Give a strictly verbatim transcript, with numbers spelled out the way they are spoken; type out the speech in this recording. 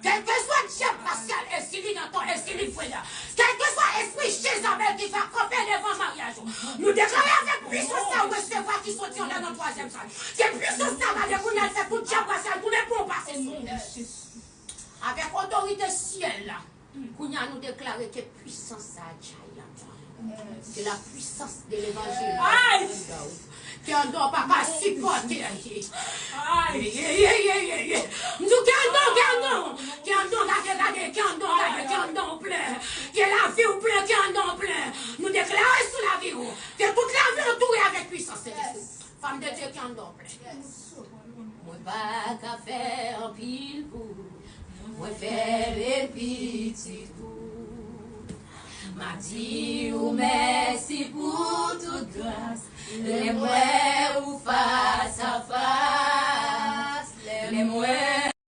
Kèlkeswa dyab rasyal, Ezili nan tò, Ezili vre la. Kèlkeswa espri Jezabèl ki va kanpe devan maryaj ou, nou deklare avèk pisans sa ou resevwa ki soti anndan nan twazyèm sa. Ke pisans sa gade kounye a l fè tout dyab rasyal tounen pou yon pase sou ou. Avèk otorite syèl la, kounye a nou deklare ke pisans sa a djayi anndan. Que la puissance de l'évangile. Ay! Kè anndan pa ka sipòte. Ay! M di w kè anndan, kè anndan. Kè anndan gade, gade, kè anndan gade, kè anndan w plen. Ke lavi w plen, kè anndan w plen. Nou deklare sou lavi w ke tout lavi w antoure avèk pwisans Sentespri. Fanm de Dye, kè anndan w plen. Mwen pa ka fè anpil pou ou. Mwen fè l piti pou ou. M a di ou mèsi pou tout gras. Lè m wè ou fas a fas.